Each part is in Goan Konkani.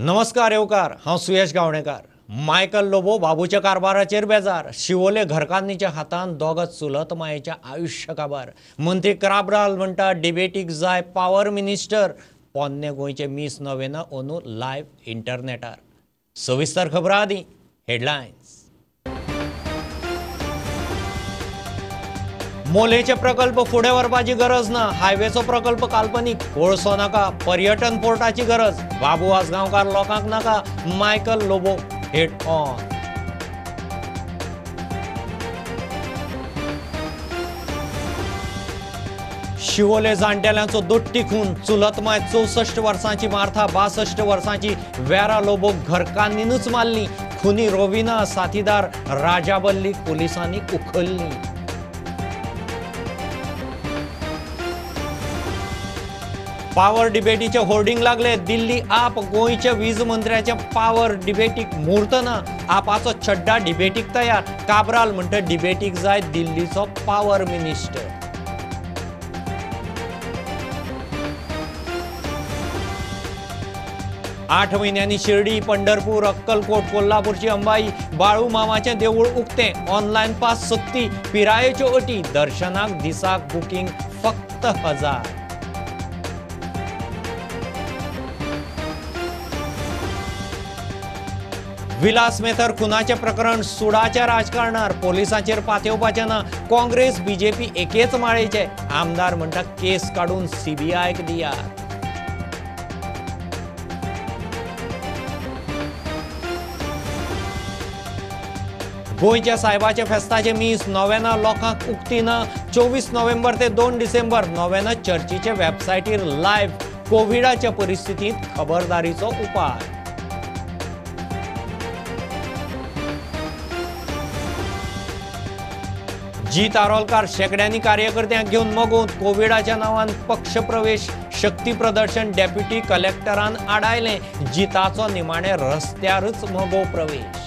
नमस्कार येवकार, हांव सुयश गावणेकार। मायकल लोबो बाबूच्या कारभाराचेर बेजार, शिवोले घरकान्नीच्या हातान दोग चुलत मायेच्या आयुश्य काबार। मंत्री काब्राल म्हणटा डिबेटीक जाय पावर मिनिस्टर। पोन्ने गोंयचे मीस नोवेना ओनू लायव्ह इंटरनेटार। सविस्तर खबरां आदी हेडलायन्स। मोलेचे प्रकल्प फुडें व्हरपाची गरज ना, हायवेचो प्रकल्प काल्पनीक, कोळसो नाका, पर्यटन पोर्टाची गरज, बाबू आजगांवकार लोकांक नाका, मायकल लोबो हेड ऑन। शिवोले जाणटेल्यांचो दोट्टी खून, चुलतमाय 64 वर्सांची मार्था 62 वर्सांची वेरा लोबो घरकान्नीनूच मारली। खुनी रोविना साथीदार राजाबल्ली पोलिसांनी उखल्ली। पावर डिबेटीचे होर्डिंग लागले, दिल्ली आप गोंयच्या वीज मंत्र्याच्या पावर डिबेटीक म्हूर्त ना, आपाचो छड्डा डिबेटीक तयार। काब्राल म्हणटा डिबेटीक जाय दिल्लीचो पावर मिनिस्टर। आठ म्हयन्यांनी शिर्डी, पंढरपूर, अक्कलकोट, कोल्हापूरची अंबाई, बाळू मामाचें देवूळ उक्तें, ऑनलायन पास सक्ती, पिरायेच्यो अटी, दर्शनाक दिसाक बुकींग फक्त 1000। विलास मेथर खुनाचें प्रकरण सुडाच्या राजकारणार, पोलिसांचेर पातेवपाचें ना, काँग्रेस बीजेपी एकेच माळेचे, आमदार म्हणटा केस काडून सीबीआयक दियात। गोंयच्या सायबाच्या फेस्ताचें मीस नोवेना लोकांक उक्ती ना, 24 नोव्हेंबर ते 2 डिसेंबर नोवेना चर्चीचे वेबसायटीर लायव्ह, कोविडाच्या परिस्थितींत खबरदारीचो उपाय। जीत आरोलकार शेकड्यांनी कार्यकर्त्यांक घेवन मगोंत कोविडाच्या नांवान पक्ष प्रवेश शक्ती प्रदर्शन डेप्युटी कलेक्टरान आडायलें, जिताचो निमाणे रस्त्यारच मगो प्रवेश।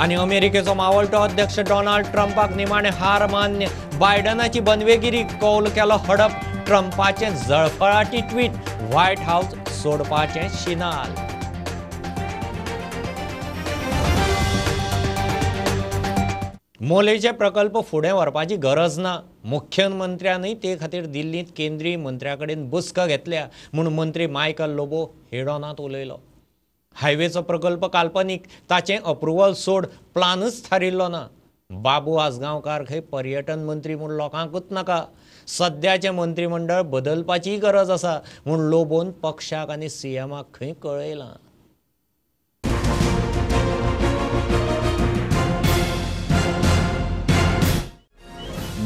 आनी अमेरिकेचो मावळटो अध्यक्ष डोनाल्ड ट्रंपाक निमाणे हार मान्य, बायडनाची बनवेगिरी कौल केलो हडप, ट्रंपाचें जळफळाटी ट्वीट, व्हायट हावस सोडपाचें शिनाल। मोलेचे प्रकल्प फुडें व्हरपाची गरज ना, मुख्यमंत्र्यानय ते खातीर दिल्लींत केंद्रीय मंत्र्या कडेन बसका घेतल्या म्हूण मंत्री मायकल लोबो हेडॉनांत उलयलो। हायवेचो प्रकल्प काल्पनीक, ताचें अप्रुवल सोड प्लानच थारिल्लो ना। बाबू आजगांवकार खंय पर्यटन मंत्री म्हूण लोकांकूच नाका, सद्याचें मंत्रीमंडळ बदलपाचीय गरज आसा म्हूण लोबोन पक्षाक आनी सीएमाक खंय कळयलां।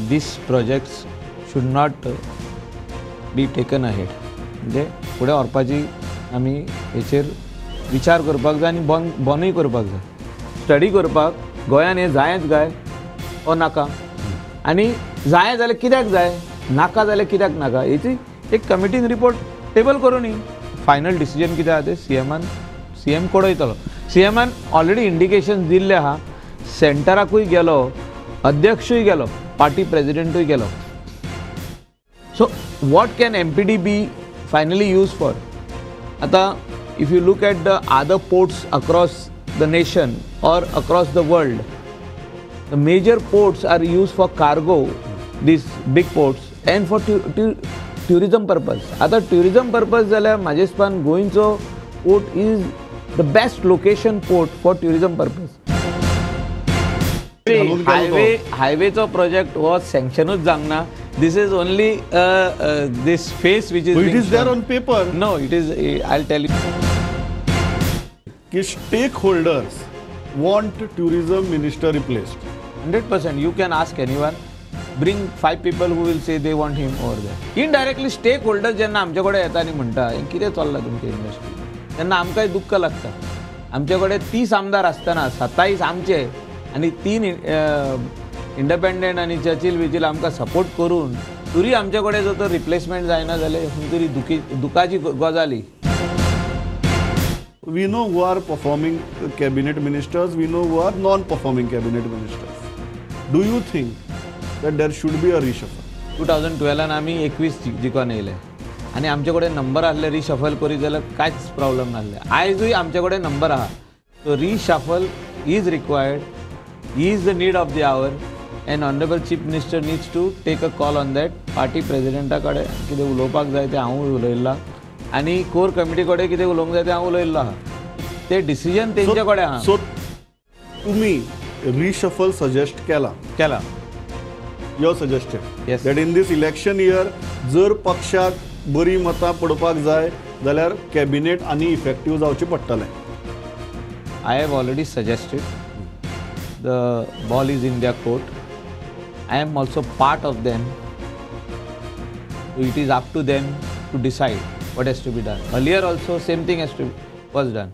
These projects should not be taken ahead. म्हणजे फुडें व्हरपाची आमी हेचेर विचार करपाक जाय आनी बंदूय करपाक जाय। स्टडी करपाक गोंयान हें जायच काय ओ नाका, आनी जाय जाल्यार कित्याक जाय, नाका जाल्यार कित्याक नाका, हेची एक कमिटीन रिपोर्ट टेबल करूं न्ही। फायनल डिसिजन कितें आहा तें सीएमान सीएम कडयतलो। सीएमान ऑलरेडी इंडिकेशन दिल्लें आहा, सेंटराकूय गेलो, अध्यक्षूय गेलो, पार्टी प्रेसिडेंटूय गेलो। So what can MPD be finally use for? आतां if you look at the other ports across the nation or across the world, the major ports are use for cargo, these big ports, and for tourism purpose. आतां ट्युरिजम पर्पज जाल्यार म्हाजे हिसपान गोंयचो port is the best location port for tourism purpose. हायवेचो project हो सँक्शनूच जावंक ना। This is only this face which is it is there on paper. No, it is, I will tell you की stakeholders want tourism minister replaced. 100%. You can ask anyone, bring 5 people who will say they want him over there. Indirectly stakeholders जेन्ना आमचे कडेन येता आनी म्हणटा हें कितें चल्लां तुमचे इंडस्ट्री, तेन्ना आमकांय दुख्ख लागता। आमचे कडेन 30 आमदार आसतना 27 आमचे आनी 3 इंडिपेंडंट आनी चर्चिल विचिल आमकां सपोर्ट करून तरी आमचे कडेन जर तर रिप्लेसमेंट जायना जाल्यार खंय तरी दुखाची गजाली। We know who are performing cabinet ministers, we know who are non-performing cabinet ministers. Do you think that there should be a reshuffle? 2012 आमी 21 जिखोन येयले आनी आमचे कडेन नंबर आसले. रिशफल करीत जाल्यार कांयच प्रॉब्लम नासले. आयजूय आमचे कडेन नंबर आहा. So reshuffle is required, is the need of the hour and honourable chief minister needs to take a call on that. Party प्रेजिडेंटा कडेन कितें उलोवपाक जाय तें हांव उलयल्लां आनी कोर कमिटी कडेन कितें उलोवंक जाय तें हांव उलयल्लो आहा. ते डिसिजन तेंचे कडेन आहा. सो तुमी रिशफल सजेस्ट केला? केला. Your suggested that in this election year जर पक्षाक बरी मतां पडपाक जाय जाल्यार कॅबिनेट आनी इफेक्टीव जावचें पडटलें. I have already suggested. The ball is in their court. I am also part of them. It is up to them to decide what has to be done. Earlier also same thing has to was done.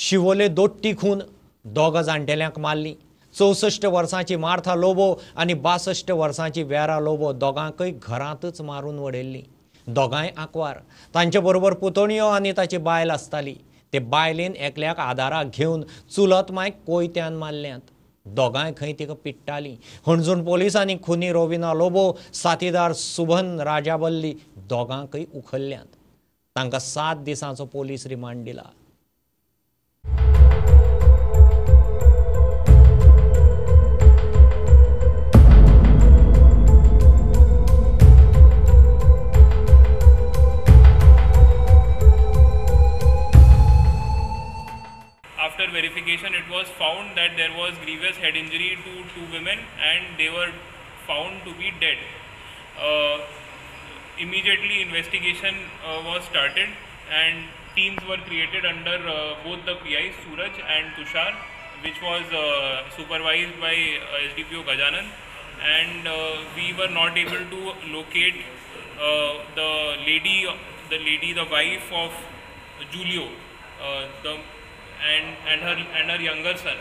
Siolim दोट्टी खून दोगां जाण्टेल्यांक मारली. 64 वर्सांची मार्था लोबो आनी 62 वर्सांची वेरा लोबो दोगांकय घरांतच मारून वडयल्ली. दोगांय आंकवार. तांचे बरोबर पुतणयो आनी ताची बायल आसताली. ते बायलेन एकल्याक आदाराक घेवन चुलत मायक कोयत्यान मारल्यांत. दोगांय खंय तिका पिडटालीं. हणजूण पोलिसांनी खुनी रोविना लोबो, साथीदार सुभन राजाबल्ली दोगांकय उखल्ल्यांत. तांकां 7 दिसांचो पोलीस रिमांड दिला. After verification, it was found that there was grievous head injury to 2 women and they were found to be dead. Immediately investigation was started and teams were created under both the PIs, Suraj and Tushar, which was supervised by SDPO Gajanan, and we were not able to locate the lady, the wife of Julio, and her younger son.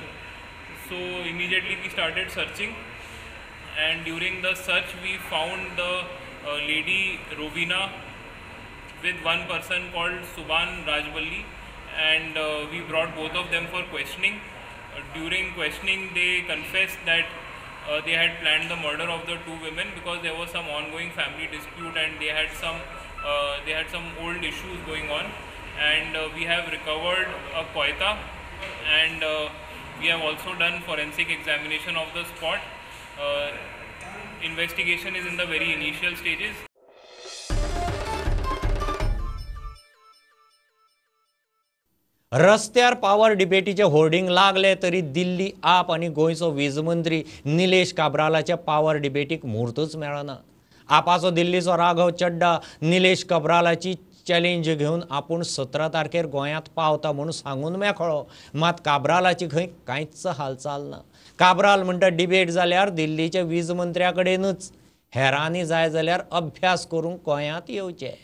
So immediately we started searching, and during the search we found the lady Rovina with one person called Subhan Rajballi, and we brought both of them for questioning. During questioning they confessed that they had planned the murder of the 2 women because there was some ongoing family dispute and they had some old issues going on. And we have recovered a koita, and we have also done forensic examination of the spot. Investigation is in the very initial stages. रस्त्यार पावर डिबेटीचे होर्डिंग लागले तरी दिल्ली आप आनी गोंयचो वीज मंत्री निलेश काब्रालाच्या पावर डिबेटीक म्हूर्तच मेळना. आपाचो दिल्लीचो राघव चड्डा निलेश काब्रालाची चॅलेंज घेवन आपूण 17 तारखेर गोंयांत पावता म्हूण सांगून मेकळो. मात काब्रालाची खंय कांयच हालचाल ना. काब्राल म्हणटा डिबेट जाल्यार दिल्लीच्या वीज मंत्र्या कडेनूच, हेरांनी जाय जाल्यार अभ्यास करूंक गोंयांत येवचें.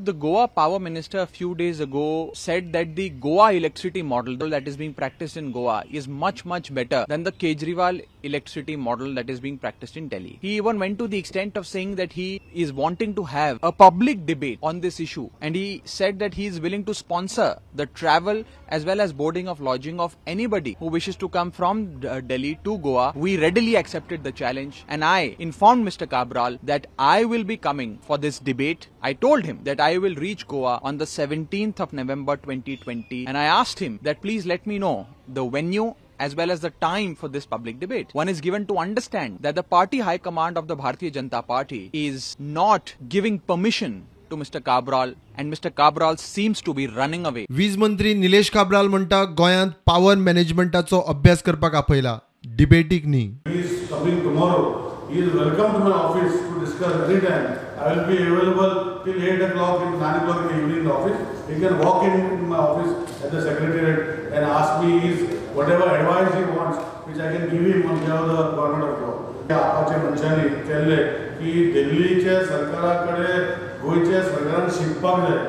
The Goa power minister a few days ago said that the Goa electricity model that is being practiced in Goa is much, much better than the Kejriwal electricity model that is being practiced in Delhi. He even went to the extent of saying that he is wanting to have a public debate on this issue, and he said that he is willing to sponsor the travel as well as boarding of lodging of anybody who wishes to come from Delhi to Goa. We readily accepted the challenge, and I informed Mr. Cabral that I will be coming for this debate. I told him that I will reach Goa on the 17th of November 2020, and I asked him that please let me know the venue as well as the time for this public debate. One is given to understand that the party high command of the Bharatiya Janata Party is not giving permission to Mr. Cabral, and Mr. Cabral seems to be running away. वीज मंत्री निलेश काब्राल म्हणटा गोंयांत पावर मॅनेजमेंटाचो अभ्यास करपाक आपयला, डिबेटीक न्ही. He is coming tomorrow. He is welcome to my office to discuss any time. I will be available till 8 o'clock and 9 o'clock in the evening in the office. He can walk in my office at the secretariat and ask me his whatever advice he wants, which I can give him on behalf of the government of Goa. आपाचे मनशांनी केल्ले की दिल्लीच्या सरकारा कडेन गोंयच्या सरकारान शिकपाक जाय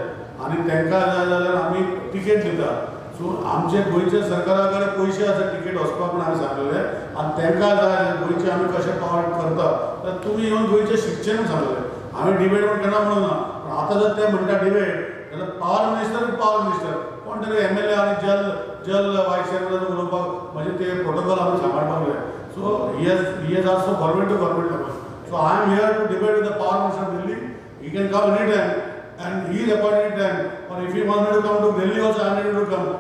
आनी तांकां जाय जाल्यार आमी तिकेट दिता. सो आमचे गोंयच्या सरकारा कडेन पयशे आसा तिकेट वचपाक म्हूण हांवें सांगलेलें आनी तांकां जाय जाल्यार गोंयचे आमी कशें पावर करता तर तुमी येवन गोंयचें शिकचें म्हूण सांगलेलें. हांवें डिबेट म्हूण केन्ना म्हणूं ना, पूण आतां जर ते म्हणटा डिबेट जाल्यार पावर मिनिस्टर कोण तरी MLA आनी जल वायस चेअरमॅन उलोवपाक ते प्रोटोकॉल आमी सांबाळपाक जाय. So he has also government to government level. So I am here to debate with the power minister of Delhi. He can come any time and he is appointed time, or if he wants me to come to Delhi also I am ready to come.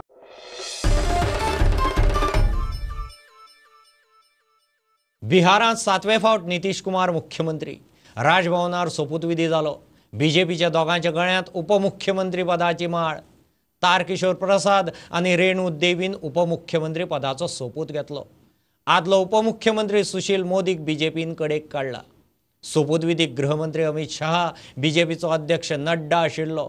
बिहारांत सातवे फावट नितीश कुमार मुख्यमंत्री. राजभवनार सोपूतविधी जालो. बीजेपीच्या दोगांच्या गळ्यांत उपमुख्यमंत्री पदाची माळ. तारकिशोर प्रसाद आनी रेणू देवीन उपमुख्यमंत्री पदाचो सोपूत घेतलो. आदलो उपमुख्यमंत्री सुशील मोदीक बीजेपीन कडेक काडला. सोपूतविधीक गृहमंत्री अमित शहा, बीजेपीचो अध्यक्ष नड्डा आशिल्लो.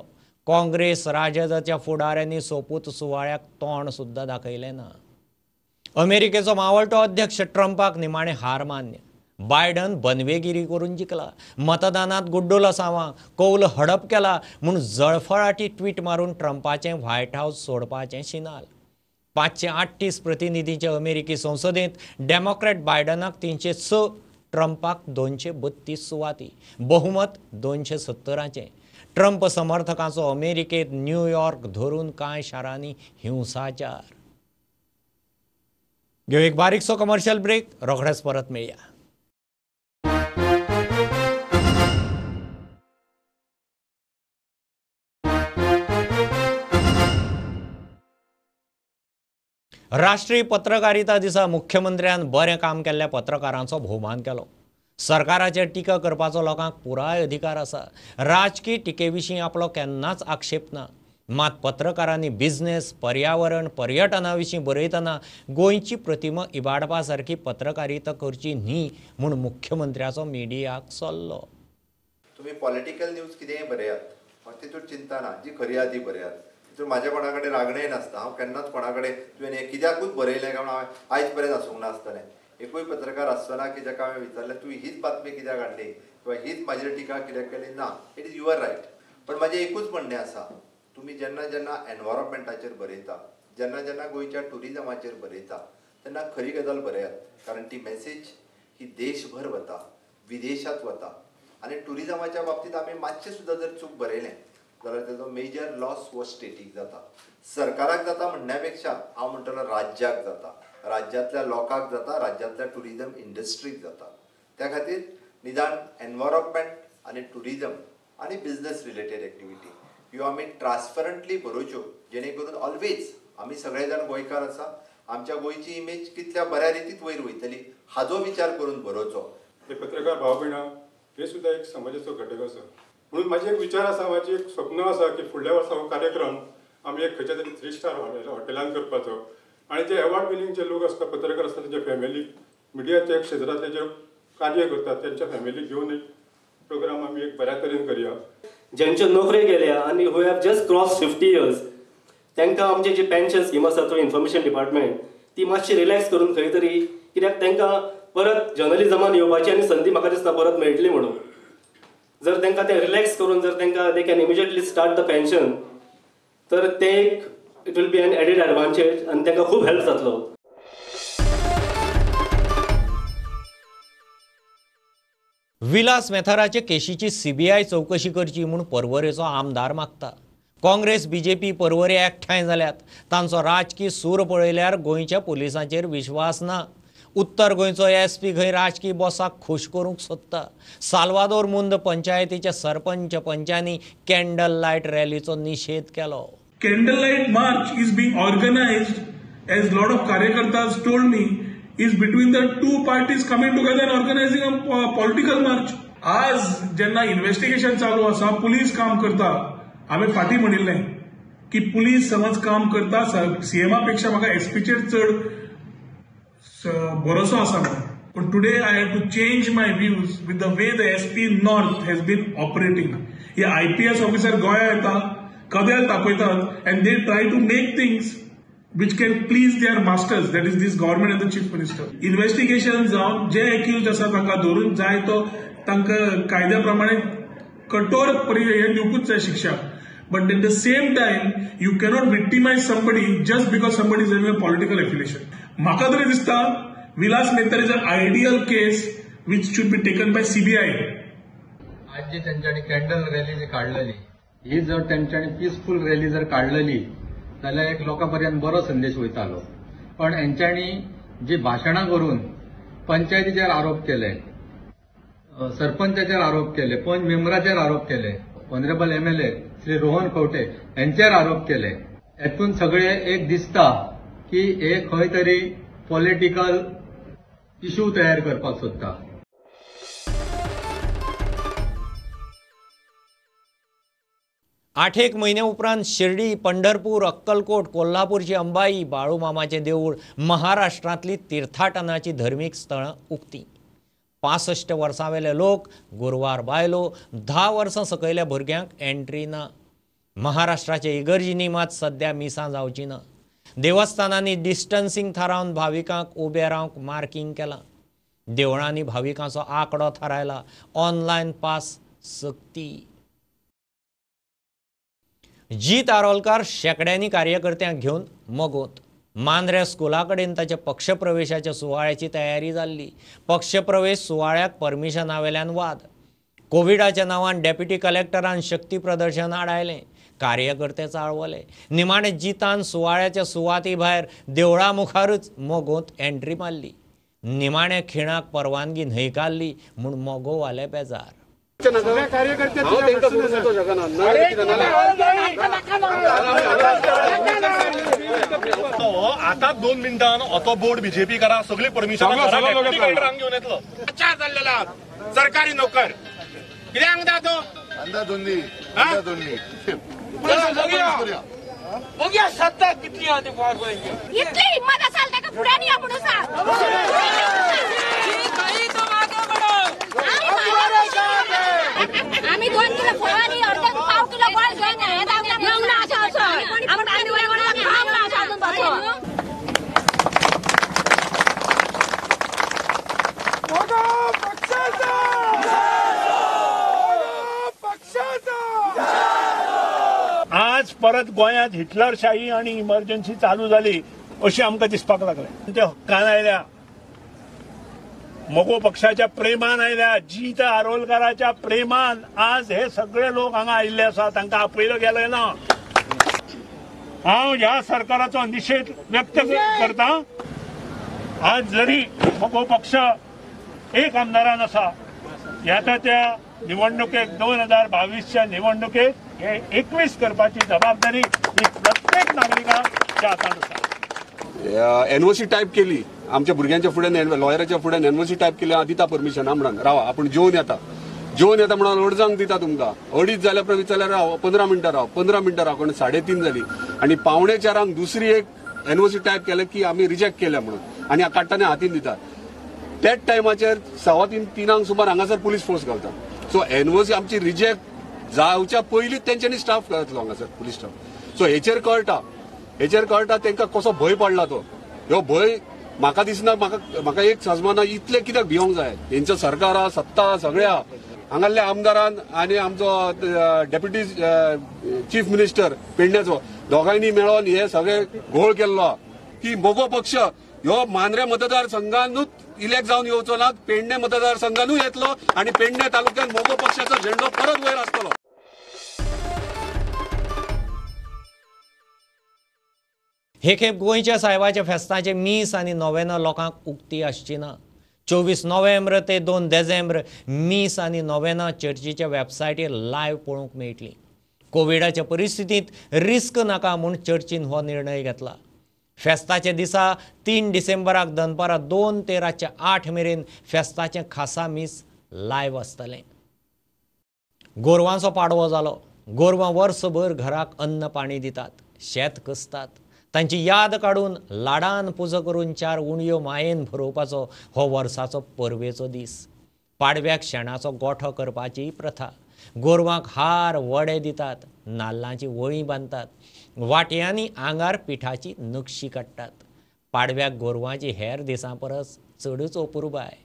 काँग्रेस राजदाच्या फुडाऱ्यांनी सोपूत सुवाळ्याक तोंड सुद्दां दाखयलें ना. अमेरिकेचो मावळटो अध्यक्ष ट्रंपाक निमाणे हार मान्य. बायडन बनवेगिरी करून जिखला. मतदानात गुड्डोला सावा कौल हडप केला म्हूण जळफळाटी ट्वीट मारून ट्रंपाचें व्हायट हावस सोडपाचें शिनाल. 538 प्रतिनिधींचे अमेरिकी संसदेंत डेमोक्रॅट बायडनाक 306, ट्रंपाक 232 सुवाती, बहुमत 270चें. ट्रंप समर्थकांचो अमेरिकेंत न्यूयॉर्क धरून कांय शारांनी हिंसाचार. घेऊ एक बारीकसो कमर्शियल ब्रेक, रोखडेच परत मेळया. राष्ट्रीय पत्रकारिता दिसा मुख्यमंत्र्यान बरें काम केल्ल्या पत्रकारांचो भोवमान केलो. सरकाराचेर टिका करपाचो लोकांक पुराय अधिकार आसा. राजकी टिके विशीं आपलो केन्नाच आक्षेप ना. मात पत्रकारांनी बिझनेस, पर्यावरण, पर्यटना विशीं बरयतना गोंयची प्रतिमा इबाडपा सारकी पत्रकारिता करची न्ही म्हूण मुख्यमंत्र्याचो मिडियाक सल्लो. तुमी पॉलिटिकल न्यूज कितेंय बरयात, म्हाका तितून चिंता ना, जी खरी आहा ती बरयात. तितून म्हाज्या कोणा कडेन रागणें नासता. हांव केन्नाच कोणा कडेन तुवें हें कित्याकूच बरयलें काय म्हणून हांवें आयज पर्यंत आसूंक नासतलें. एकूय पत्रकार आसचो ना की जाका हांवें विचारलें तुवें हीच बातमी कित्याक हाडली किंवा हीच म्हाजेर टिका कित्याक केली ना. It is your right. पण म्हाजें एकूच म्हणणें आसा, तुमी जेन्ना जेन्ना एनवायरमेंटाचेर बरयता, जेन्ना जेन्ना गोंयच्या ट्युरिजमाचेर बरयता तेन्ना खरी गजाल बरयात, कारण ती मॅसेज ही देशभर वता, विदेशात वता. आनी ट्युरिजमाच्या बाबतींत आमी मातशें सुद्दां जर चूक बरयलें जाल्यार तेजो मेजर लॉस हो स्टेटीक जाता, सरकाराक जाता म्हणण्या पेक्षा हांव म्हणटलो राज्याक जाता, राज्यांतल्या लोकांक जाता, राज्यांतल्या ट्युरिजम इंडस्ट्रीक जाता. त्या खातीर निदान एनवायरमेंट आनी ट्युरिजम आनी बिजनस रिलेटेड एक्टिविटी ह्यो आमी ट्रान्सपरंटली बरोवच्यो, जेणे करून ऑलवेज आमी सगळे जाण गोंयकार आसा, आमच्या गोंयची इमेज कितल्या बऱ्या रितीत वयर वयतली हाजो विचार करून बरोवचो. हे पत्रकार भाव भयणां हे सुद्दां एक समाजाचो घटक आसा. म्हणून म्हाजे एक विचार आसा, म्हाजी एक स्वप्न आसा की फुडल्या वर्सा हो कार्यक्रम आमी एक खंयच्या तरी 3 स्टार हॉटेलान करपाचो आनी जे एवॉर्ड विनींग जे लोक आसता, पत्रकार आसता, तेंच्या फॅमिलीक, मिडियाच्या क्षेत्रांतले जे कार्य करतात त्यांच्या फॅमिलीक घेवन एक प्रोग्राम आमी एक बऱ्या तरेन करया. ज्यांच्यो नोकऱ्यो गेल्या आनी who have just cross 50 years तांकां आमची जी पेन्शन स्कीम आसा थ्रू इन्फॉर्मेशन डिपार्टमेंट ती मातशी रिलॅक्स करून खंय तरी, कित्याक तांकां परत जर्नलिजमान येवपाची आनी संदी म्हाका दिसता परत मेळटली म्हणून. जर तांकां तें रिलॅक्स करून जर तांकां they can immediately start the pension तर तें एक it will be an added advantage आनी तांकां खूब हेल्प जातलो. विलास मेथराचे केशीची सीबीआय चवकशी करची म्हूण पर्वरेचो आमदार मागता. काँग्रेस बीजेपी पर्वरे एकठांय जाल्यात. तांचो राजकी सूर पळयल्यार गोंयच्या पुलिसांचेर विश्वास ना. उत्तर गोंयचो एसपी खंय राजकी बॉसाक खूश करूंक सोदता. साल्वादोर मुंद पंचायतीच्या सरपंच पंचांनी कॅन्डल लायट रॅलीचो निशेध केलो. Candle light march is being organised, as lot of कार्यकर्तास told me, is between the two parties coming together and organizing a political march. आज जेन्ना इन्व्हेस्टिगेशन चालू आसा, पुलीस काम करता, हांवें फाटीं म्हणिल्लें की पुलीस समज काम करता, सीएमा पेक्षा म्हाका एसपीचेर चड भरोसो आसा म्हणून. पूण today I have to change my views with the way the SP north has been operating. हे आयपीएस ऑफिसर गोंया येता, कदेल तापयतात and they try to make things which can please their masters, that is this government and the chief minister. Investigation जावन जे accused आसा तांकां धरून जाय तो तांकां कायद्या प्रमाणे कठोर हें दिवपूच जाय शिक्षा. But at the same time you cannot victimise somebody just because somebody is having a political affiliation. म्हाका तरी दिसता Vilas Mehtar is an ideal case which should be taken by CBI. आज जी तेंच्यांनी कॅन्डल रॅली जी काडलेली ही जर तेंच्यांनी पिसफूल रॅली जर काडलेली जाल्यार एक लोकां पर्यंत बरो संदेश वयतालो. पण हेंच्यांनी जी भाशणां करून पंचायतीचेर आरोप केले, सरपंचाचेर आरोप केले, पंच मेंबराचेर आरोप केले, ऑनरेबल एमएलए श्री रोहन खंवटे यांचेर आरोप केले, हेतून सगळे एक दिसता की हे खंय तरी पॉलिटिकल इश्यू तयार करपाक सोदता. आठ एक म्हयन्या उपरांत शिर्डी, पंढरपूर, अक्कलकोट, कोल्हापूरची अंबाई, बाळूमामाचें देवूळ महाराष्ट्रांतली तीर्थाटनाची धर्मीक स्थळां उक्ती. 65 वर्सां वेले लोक, गुरवार बायलो, 10 वर्सां सकयल्या भुरग्यांक एंट्री ना. महाराष्ट्राचे इगर्जींनी मात सद्या मिसां जावची ना. देवस्थानांनी डिस्टन्सिंग थारावन भाविकांक उबे रावंक मार्किंग केलां. देवळांनी भाविकांचो आंकडो थारायला. ऑनलायन पास सक्ती. जीत आरोलकार शेंकड्यांनी कार्यकर्त्यांक घेवन मगोत मांद्रे स्कुला कडेन ताच्या पक्षप्रवेशाच्या सुवाळ्याची तयारी जाल्ली. पक्षप्रवेश सुवाळ्याक परमिशना वेल्यान वाद. कोविडाच्या नांवान डेप्युटी कलेक्टरान शक्ती प्रदर्शन आडायलें. कार्यकर्ते चाळवले. निमाणे जितान सुवाळ्याच्या सुवाती भायर देवळा मुखारूच मगोंत एंट्री मारली. निमाणे खिणाक परवानगी न्हयकारली म्हूण मगोवाले बेजार. आता 2 मिनटां ऑटो बोर्ड बीजेपी करा सगळी परमिशन घेऊन येतलो. जाल्लेला सरकारी नोकर कित्याक सांगता तो अंदाधुंदी बघूया सत्ता कितली आहा ती. इतली हिम्मत असाल ताका फुड्यान या म्हणून सांग. आम्ही 2 किलो फळां आनी अर्द पाव किलो गोड घेवन आज परत गोंयांत हिटलरशाही आनी इमर्जन्सी चालू जाली अशें आमकां दिसपाक लागलें. ते हक्कान आयल्या, मगो पक्षाच्या प्रेमान आयल्या, जीत आरोलकाराच्या प्रेमान आज हे सगळे लोक हांगा आयिल्ले आसा. तांकां आपयलो गेलें ना. हांव ह्या सरकाराचो निशेध व्यक्त करता. आज जरी मगो पक्ष एक आमदारान आसा, येता त्या निवडणुकेक 2022च्या निवडणुकेक हे 21 करपाची जबाबदारी ही प्रत्येक नागरिकाच्या हातांत आसा. एनओसी टायप केली आमच्या भुरग्यांच्या फुड्यान, लॉयराच्या फुड्यान एनओसी टायप केली. दिता परमिशन म्हणून रावा, आपूण जेवन येता, जेवन येता म्हणून अडजांक दिता तुमकां. 2.5 जाल्या उपरांत विचारल्यार राव 15 मिनटां राव, 15 मिनटां राव, कारण 3:30 जाली. आनी 3:45 दुसरी एक एनओसी टायप केले की आमी रिजेक्ट केल्या म्हणून, आनी काडटना हातीन दितात. त्याच टायमाचेर 3:15 3 सुमार हांगासर पुलीस फोर्स घालता. सो एनओसी आमची रिजेक्ट जावच्या पयलींच तेंच्यांनी स्टाफ घातलो हांगासर, पुलीस स्टाफ. सो हेचेर कळटा, हेचेर कळटा तांकां कसो भंय पडला तो. ह्यो भंय म्हाका दिसना. म्हाका एक सजमाना इतले कित्याक भिवंक जाय. हेंचो सरकार आहा, सत्ता आहा, सगळे आहा. हांगासल्या आमदारान आनी आमचो डेप्युटी चीफ मिनिस्टर पेडण्याचो दोगांयनी मेळोन हे सगळे घोळ केल्लो आहा की मगो पक्ष ह्यो मांद्रे मतदारसंघानूच इलेक्ट जावन येवचो ना, पेडणे मतदारसंघानूय येतलो आनी पेडणे तालुक्यान मगो पक्षाचो झेंडो परत वयर आसतलो. हे खेप गोंयच्या साहेबाच्या फेस्ताचे मीस आनी नोवेनां लोकांक उक्ती आसची ना. 24 नोव्हेंबर ते 2 देसेंब्र मीस आनी नोवेनां चर्चीच्या वेबसायटीर लायव्ह पळोवंक मेळटली. कोविडाच्या परिस्थितींत रिस्क नाका म्हूण चर्चीन हो निर्णय घेतला. फेस्ताच्या दिसा 3 डिसेंबराक दनपारां 2 ते रातच्या 8 मेरेन फेस्ताचें खासा मीस लायव्ह आसतलें. गोरवांचो पाडवो जालो. गोरवां वर्सभर घराक अन्न पाणी दितात, शेत कसतात. तांची याद काडून लाडान पुजा करून 4 उणयो मायेन भरोवपाचो हो वर्साचो परबेचो दीस. पाडव्याक शेणाचो गोठो करपाची प्रथा. गोरवांक हार वडे दितात, नाल्लांची वळी बांदतात, वाटयांनी आंगार पिठाची नक्षी काडटात. पाडव्याक गोरवांची हेर दिसां परस चडूच अपुरबाय.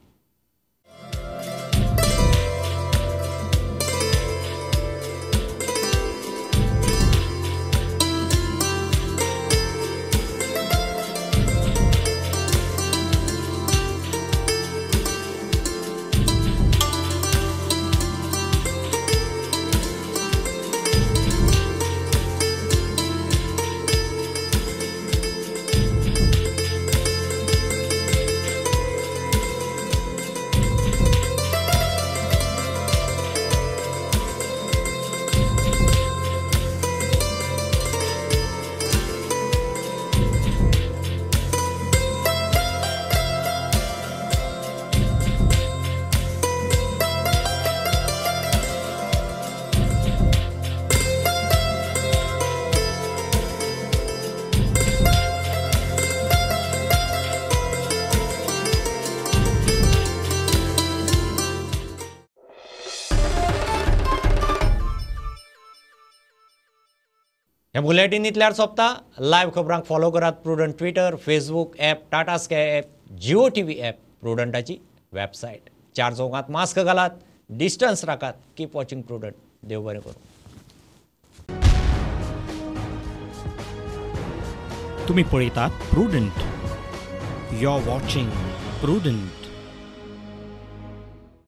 हें बुलेटीन इतल्यार सोंपता. लायव्ह खबरांक फॉलो करात Prudent Twitter, Facebook app, Tata Sky app, Jio TV app, प्रुडंटाची website. चार चौकांत मास्क घालात, डिस्टन्स राखात. Keep watching Prudent. देव बरें करूं. तुम्ही पळयतात Prudent. You are watching Prudent.